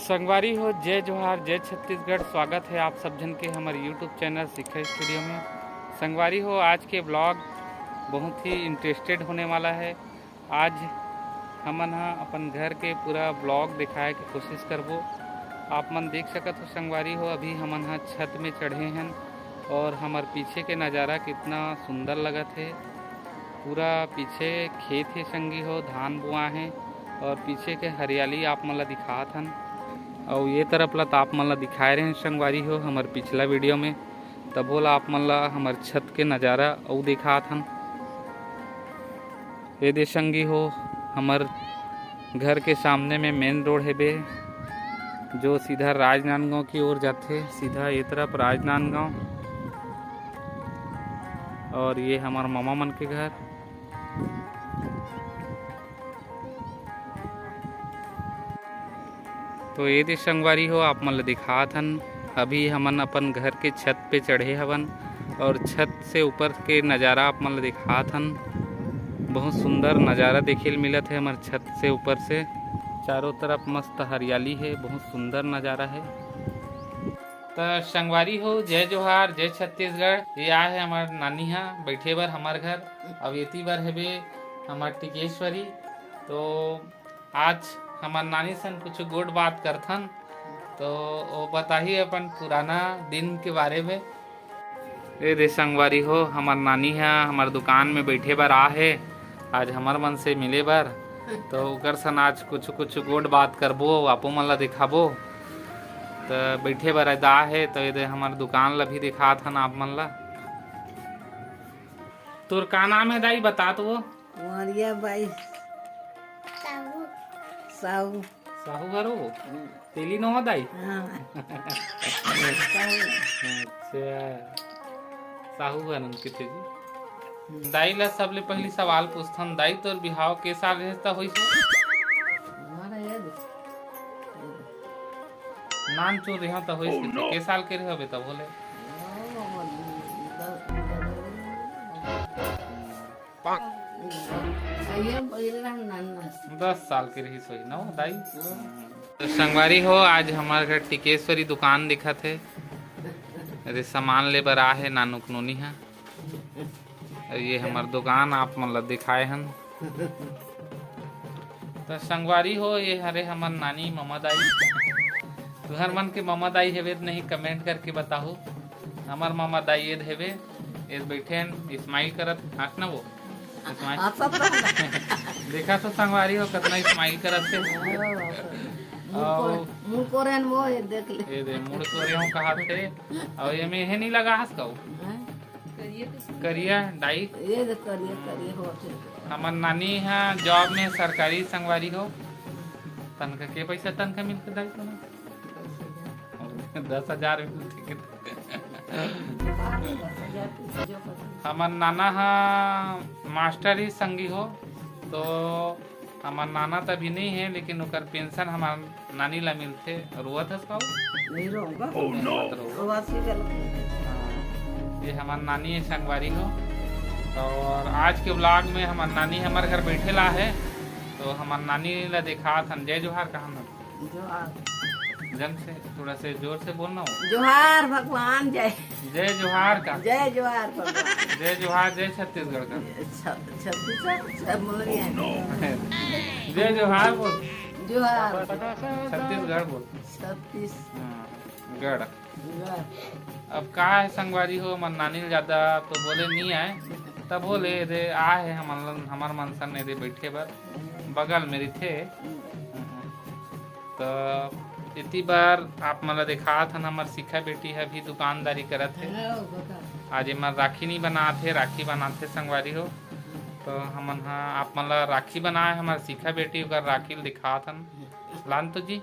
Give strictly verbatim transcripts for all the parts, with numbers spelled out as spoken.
संगवारी हो, जय जोहार, जय छत्तीसगढ़। स्वागत है आप सब झन के हमर YouTube चैनल शिक्षा स्टूडियो में। संगवारी हो, आज के ब्लॉग बहुत ही इंटरेस्टेड होने वाला है। आज हमन ह अपन घर के पूरा ब्लॉग दिखाए के कोशिश करबो। आप मन देख सकत हो संगवारी हो, अभी हमन ह छत में चढ़े हन और हमर पीछे के नज़ारा कितना सुंदर लगत है। पूरा पीछे खेत हे संगी हो, धान बोआ है और पीछे के हरियाली आप मन ला दिखात हन। अउ ये तरफ ला त आप मन ला दिखाए रहे संगवारी हो हमर पिछला वीडियो में, तभो ला आप मन ला हमर छत के नज़ारा अउ दिखात हन। ये दे संगी हो, हमर घर के सामने में मेन रोड हेबे, जो सीधा राजनांदगांव की ओर जाथे, सीधा ये तरफ राजनांदगांव। और ये हमर मामा मन के घर। तो ये दे संगवारी हो, आप मन ल दिखात हन, अभी हमन अपन घर के छत पे चढ़े हवन और छत से ऊपर के नज़ारा आप मन ल दिखात हन। बहुत सुंदर नज़ारा देखे ल मिलत है हमर छत से ऊपर से। चारों तरफ मस्त हरियाली है, बहुत सुंदर नज़ारा है। त संगवारी हो, जय जोहार, जय छत्तीसगढ़। ये आए है हमर नानी हा बैठे बर हमर घर। अब एती बर हेबे हमर टिकेश्वरी। तो आज हमर नानी सन कुछ गोठ बात करथन, तो वो बताही अपन पुराना दिन के बारे में। ए दे संगवारी हो, हमर नानी ह हमर दुकान में बैठे बर आ हे आज हमर मन से मिले बर। तो ओकर सन आज कुछ कुछ गोठ बात करबो, आपो मन ला दिखाबो। तो बैठे बर दा हे, तो ये दे हमर दुकान ला भी दिखात हन आप मन ला। तोर का नाम है दाई, बता तो वो। कुंवरिया बाई। साहू। साहू। साहू घर हो? हम्म। तेली नोहा दाई? हाँ। साहू। अच्छा, साहू घर उनके थे जी। हम्म। दाई ला सबले पहली सवाल पूछथन, दाई तोर बिहाव के साल रहे त होइस हो? हमारा याद है। नान चोर रहे त होइस के, के साल के रहे होबे तब बोले? दस साल के रहिस होही ना वो दाई। तो संगवारी हो, आज हमार घर टिकेश्वरी दुकान दिखत हे। अरे सामान ले बर आ हे नानुक नोनी हा। अउ ये हमर दुकान आप मन ल दिखाए हन। तो संगवारी हो, ये हरे हमर नानी ममा दाई। तुहर मन के ममा दाई हेबे त नहीं, कमेंट करके बताहू। हमर ममा दाई एद हेबे, एद बैठे हन, स्माइल करत, हंस ना वो। स्माइल। देखा तो संगवारी हो, कितना स्माइल करत हे। मुड़ कोरे, मुड़ कोरे हन वो, ये देख ले। ये दे, मुड़ कोरे हो कहा थे। और ये में हे नहीं लगा हंस का वो। करिया डाई। ये दे करिया, करिया होत हे। हमर नानी हा जॉब में सरकारी संगवारी हो। तनखा के पैसा तनखा मिलथे दाई तुम्हें? दस हजार मिलथे के। हमर नाना हा मास्टर ही संगी हो, तो हमर नाना त अभी नहीं है, लेकिन ओकर पेंशन हमर नानी ला मिलथे। रोवत हस का वो? नहीं रोऊंगा। Oh, no। मत रो। रोवा सी गलत नहीं। हाँ, ये हमर नानी है संगवारी हो। और आज के व्लॉग में हमर नानी हमर घर बैठे ला है, तो हमर नानी ला दिखात हन। जय जोहार कहा ना। जोहार। जन से, थोड़ा से जोर से बोलना हो। जोहार भगवान जय। जय जोहार का। जय जोहार भगवान। जय जोहार, जय छत्तीसगढ़ का। छ-, छत्तीसगढ़, छ-, बोल रही है। जय जोहार बोल। जोहार। छत्तीसगढ़ बोल। छत्तीस। हाँ, गढ़। गढ़। अब का है संगवारी हो, हमर नानी ल ज्यादा तो बोले नहीं आए, तब बोले दे आ है हमर, हमर मन सन दे बैठे बर, बगल में रहिथे। तो इति बार आप मन ला दिखात हन, हमर शिखा बेटी ह भी दुकानदारी करत हे। आज एमन राखी नहीं बनात हे, राखी बनात हे संगवारी हो। तो हमन ह आप मन ला राखी बनाए, हमर शिखा बेटी ओकर राखी ल दिखात हन। लान तो जी।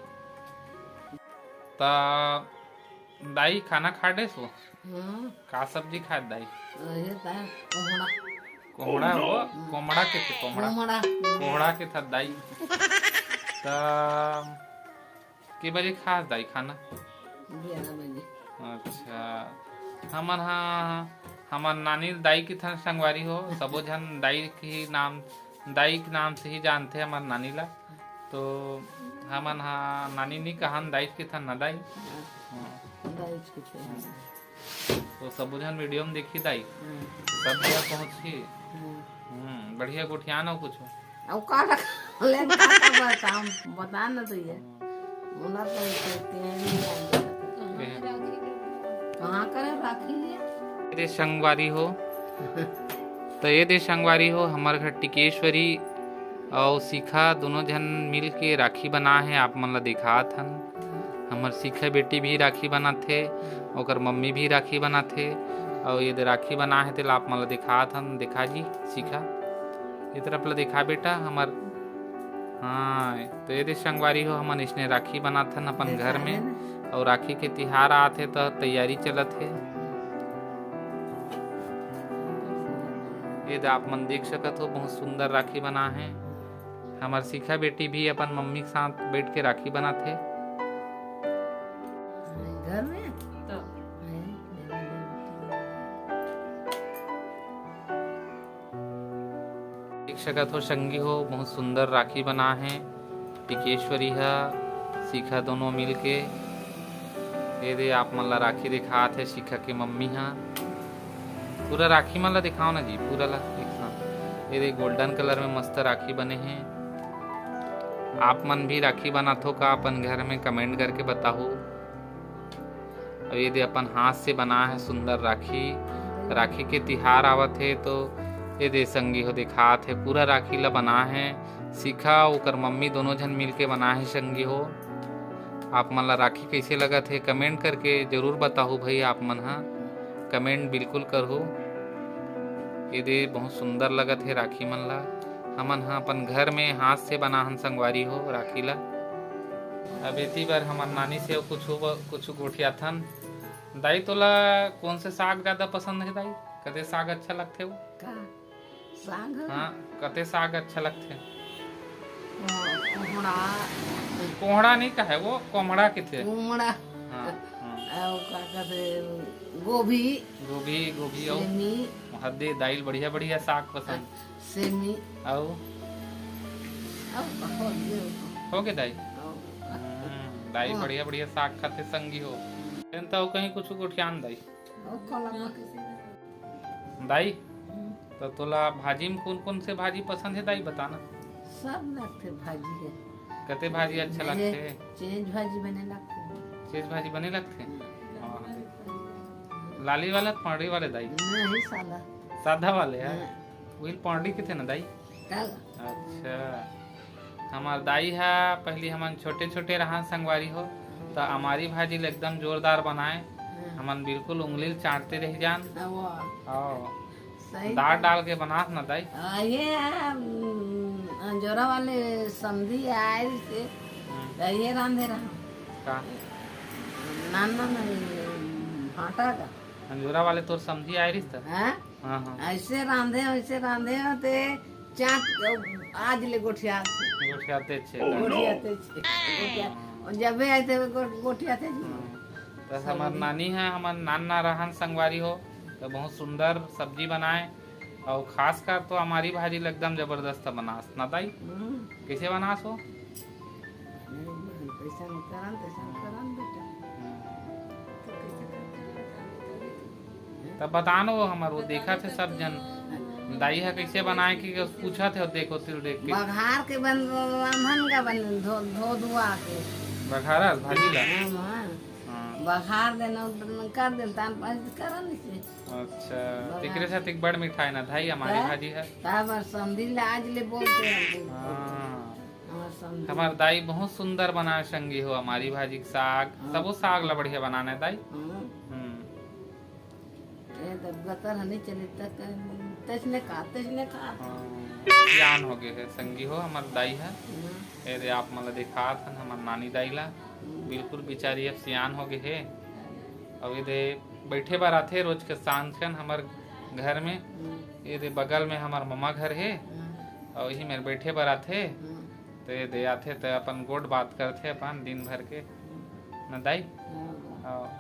त दाई खाना खा डेस वो? हाँ। का सब्जी खात दाई? अरे ता कोहड़ा। कोहड़ा हो, कोमड़ा के थे, कोमड़ा। कोमड़ा। कोहड़ा के था दाई। त के बजे खास दाई खाना? ग्यारह बजे। अच्छा, हमन हा, हमर नानी दाई के थन संगवारी हो, सबो झन दाई के नाम, दाई के नाम से ही जानथे हमर नानी ला। तो हमन हा नानी नी कहन, दाई कथन ना दाई। हाँ, हाँ। दाई कथन। तो सबो झन वीडियो में देखी दाई। हाँ। सब जगह पहुँचही। हाँ। हम्म, बढ़िया गोठियान हो कुछ। अब का रख-, ले का, का बताऊं? बता ना तो ये। हम्म। बोला तो इसे तेल नहीं डाल देता। कहाँ करे राखी लिया? ये दे संगवारी हो। तो ये दे संगवारी हो, हमर घर टिकेश्वरी अउ शिखा दोनों झन मिल के राखी बना हे, आप मन ला दिखात हन। हमर शिखा बेटी भी राखी बनाथे, ओकर मम्मी भी राखी बनाथे, अउ ये दे राखी बना हे, तेला आप मन ला दिखात हन। दिखा जी शिखा, ये तरफ ला दिखा बेटा हमर। हाँ, तो ये दे संगवारी हो, हमन इसने राखी बनाथन अपन घर में, अउ राखी के तिहार आत हे, तो तैयारी चलत हे। ये दे आप मन देख सकत हो, बहुत सुंदर राखी बना हे। हमर शिखा बेटी भी अपन मम्मी के साथ बैठ के राखी बनाथे। घर में? तो। देख सकत हो संगी हो, बहुत सुंदर राखी बना हे। टिकेश्वरी ह, शिखा दोनों मिल के। ये दे आप मन ला राखी दिखात हे शिखा के मम्मी ह। पूरा राखी मन ला दिखाओ ना जी, पूरा ला एक साथ। ये दे golden colour में मस्त राखी बने हे। आप मन भी राखी बनाथो का अपन घर में? Comment करके बताहू। अउ ये दे अपन हाथ से बना हे सुंदर राखी। राखी के तिहार आवत हे तो ये दे संगी हो दिखात हे, पूरा राखी ला बना हे। शिखा ओकर मम्मी दोनों झन मिल के बना हे संगी हो। आप मन ला राखी कइसे लगत हे, comment करके जरूर बताहू भई, आप मन ह comment बिल्कुल करहू। ये दे बहुत सुंदर लगत हे राखी मन ला। हमन ह अपन घर में हाथ से बनाहन संगवारी हो राखी ला। अब एती बर हमर नानी से कुछु ब-, कुछु गोठियाथन। दाई, तोला कौन से साग ज्यादा पसंद हे दाई? कते साग अच्छा लगथे वो? का? साग? हाँ, कते साग अच्छा लगथे? को-, कोहड़ा। कोहड़ा नहीं कहे, वो कोमड़ा किथे? कोमड़ा। हाँ, हाँ। अउ का कथे, गोभी। गोभी, गोभी अउ सेमी। हद्दे दाई ल बढ़िया, बढ़िया साग पसंद। सेमी। अउ? अउ हो गे। हो गे दाई? अउ। हम्म, दाई हाँ। बढ़िया, बढ़िया साग खाथे संगी हो। तेन त अउ कहीं कुछु गोठियान दाई? अउ कलमा। दाई, हम्म। त तोला भाजी में कौन कौन से भाजी पसंद हे दाई, बताना। सब लगथे भाजी हे। कते भाजी अच्छा मुझे लगथे? चेंज भाजी बने लगथे। चेंज भाजी बने लगथे? हम्म। हाँ। लाली वाला, पौंड़ी वाले दाई? नहीं, सादा। सादा वाले हे? हाँ। उही ल पौंड़ी किथे ना दाई? काला। अच्छा। हमर दाई ह, पहली हमन छोटे-छोटे रहन संगवारी हो, त अमारी भाजी ल एकदम जोरदार बनाए। हाँ। हमन बिल्कुल उंगली ल चाटते रह जान। हाँ, वाह। हाँ। सही दार कहा। डाल के बनास ना दाई। आ, ये, हम्म, अंजोरा वाले समधी आए से, हम्म। त ये रांधे रहा। का? ना, ना, ना, ये, भाटा का। अंजोरा वाले तोर समधी आए रिस त? हाँ? हाँ, हाँ। ऐसे रांधे, ऐसे रांधे हो ते चाट आज ले गोठियात हे। गोठियाते छे। Oh, no। गोठियाते छे। गोठिया-, और जबे आए थे गो-, गोठियाते छे। हाँ। तो हमर नानी है, हमर नान ना रहन संगवारी हो, तो बहुत सुंदर सब्जी बनाए, और खासकर तो हमारी भाजी ल एकदम जबरदस्त बनास ना दाई। हम्म। कैसे बनास हो? नहीं, कैसन करन, तैसन करन बेटा। हम्म। तो कैसे करन, बता दे तू। तब बता न वो हमर वो देखत हे सब जन, दाई ह कैसे बनाए कि पूछत हे, देखो तिल देख के। बघार के बन, रांधन का बन, धो, धो धुआ के। बघारस भाजी ला? हाँ, हाँ। हाँ। बघार देना, कर देना, तान पास करन से। अच्छा, बघार। तेकरे साथ एक बड़ मिठाई ना धाई, हमारी ता-, भाजी है। ताबर समधी ला आज ले बोलते हैं। हाँ। हमार समधी। हमार दाई बहुत सुंदर बनाए संगी हो, हमारी भाजी के साग, हाँ। सबो साग ला बढ़िया बनाने दाई। हाँ। हम्म। ए, जब गतर हनी चले तक तैसने खा, तैसने खा। हाँ, सियान हो गए है संगी हो, हमार दाई है। हाँ। ए दे आप मन ला दिखात हन, हमार नानी दाई ला। हम्म। बिल्कुल बेचारी अब सियान हो गए है। अब ए दे बैठे बर आथे रोज के सांझ कन हमर घर में। हम्म। ए दे बगल में हमर ममा घर है। हम्म। और यही मेर बैठे बर आथे। हम्म। ते दे आथे, ते अपन गोठ बात करथे अपन दिन भर के, हम्म। न दाई? हाँ। हाँ।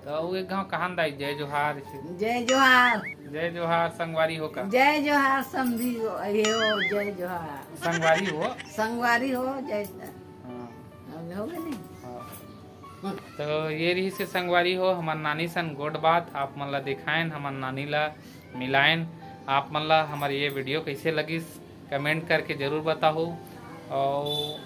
तो अउ एक गाँव कहान दाई, जय जोहार। जय जोहार। जय जोहार, संगवारी हो का? जय जोहार, समधी हो, ये हो, जय जोहार। संगवारी हो? संगवारी हो, जय जोहार। हाँ। हो गए नहीं। हाँ। तो ये रहिस हे संगवारी हो, हमर नानी सन गोठ बात आप मन ला देखायन, हमर नानी ला मिलायन। आप मन ला हमर ये video कैसे लगिस, comment करके जरूर बताहू। और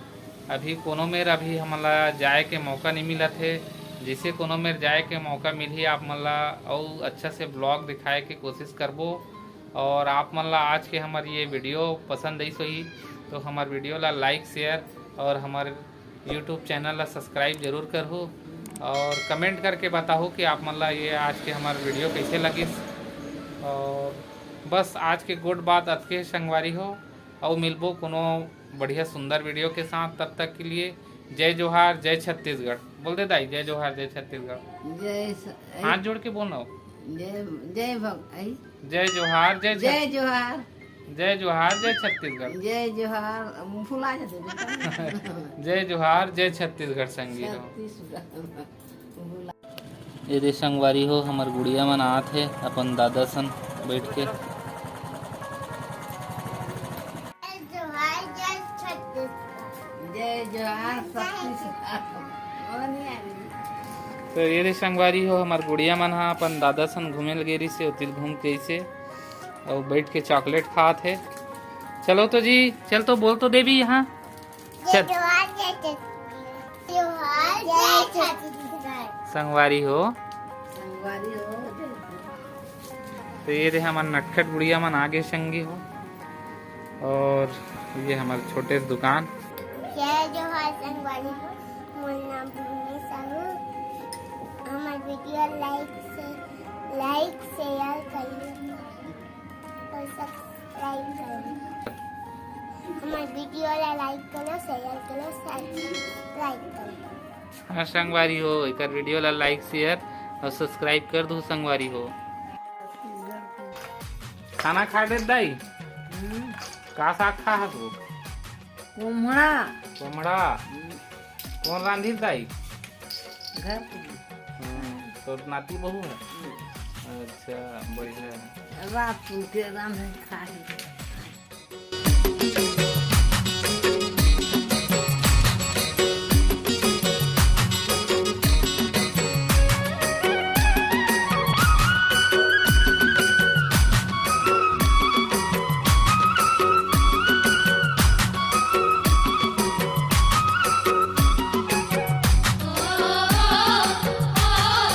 अभी कोनो मेर अभी हमन ला जाए के मौका नहीं मिलत हे, जैसे कोनो मेर जाए के मौका मिलही, आप मन ला अउ अच्छा से vlog दिखाए के कोशिश करबो। और आप मन ला आज के हमर ये video पसंद आइस होही, तो हमर video ला like, share और हमर YouTube channel ला subscribe जरूर करहू और comment करके बताहू कि आप मन ला ये आज के हमर video कैसे लगिस। और बस आज के गोठ बात अतके हे संगवारी हो, अउ मिलबो कोनो बढ़िया सुंदर video के साथ। तब तक के लिए जय जोहार, जय छत्तीसगढ़। बोल दे दाई, जय जोहार, जय छत्तीसगढ़। जय स-, हाथ जोड़ के बोलना हो। जय, जय भग-, आई। जय जोहार, जय जय छत-, जोहार। जय जोहार, जय छत्तीसगढ़। जय जोहार, अब भुला जाते बेटा। जय जोहार, जय छत्तीसगढ़ संगी हो। छत्तीसगढ़। भुला। ये दे संगवारी हो, हमर गुड़िया मन आत हे अपन दादा सन बैठ के। जय जोहार, जय छत्तीसगढ़। जय जोहार, छत्तीसगढ़। वो नहीं आ रही। तो ये दे संगवारी हो, हमर गुड़िया मन हा अपन दादा सन घूमे लगे रहिस हे, ओती घूम के अइस हे अउ बैठ के chocolate खात हे। चलो तो जी, चल तो बोल तो देवी यहाँ। जय चल। जोहार, जय छत्तीसगढ़। जोहार, जय छत्तीसगढ़। संगवारी हो। संगवारी हो, जय। तो ये दे हमर नटखट गुड़िया मन आगे संगी हो। और ये हमर छोटे से दुकान। जय जोहार संगवारी हो, मोर नाम भूमि साहू। हमर video like से, like, share करिए और subscribe करिए। हमर video ला like करो, share करो, subscribe करो। हाँ संगवारी हो, एकर video ला like, share और subscribe कर दो संगवारी हो। खाना खा दे दाई? हम्म। का साग खा हस वो? कोम्हड़ा। कोम्हड़ा। हम्म। कौन रांधी दाई? घर के। हम्म, तोर नाती बहू है? हम्म। अच्छा, बढ़िया है। रात के रांधे खाए।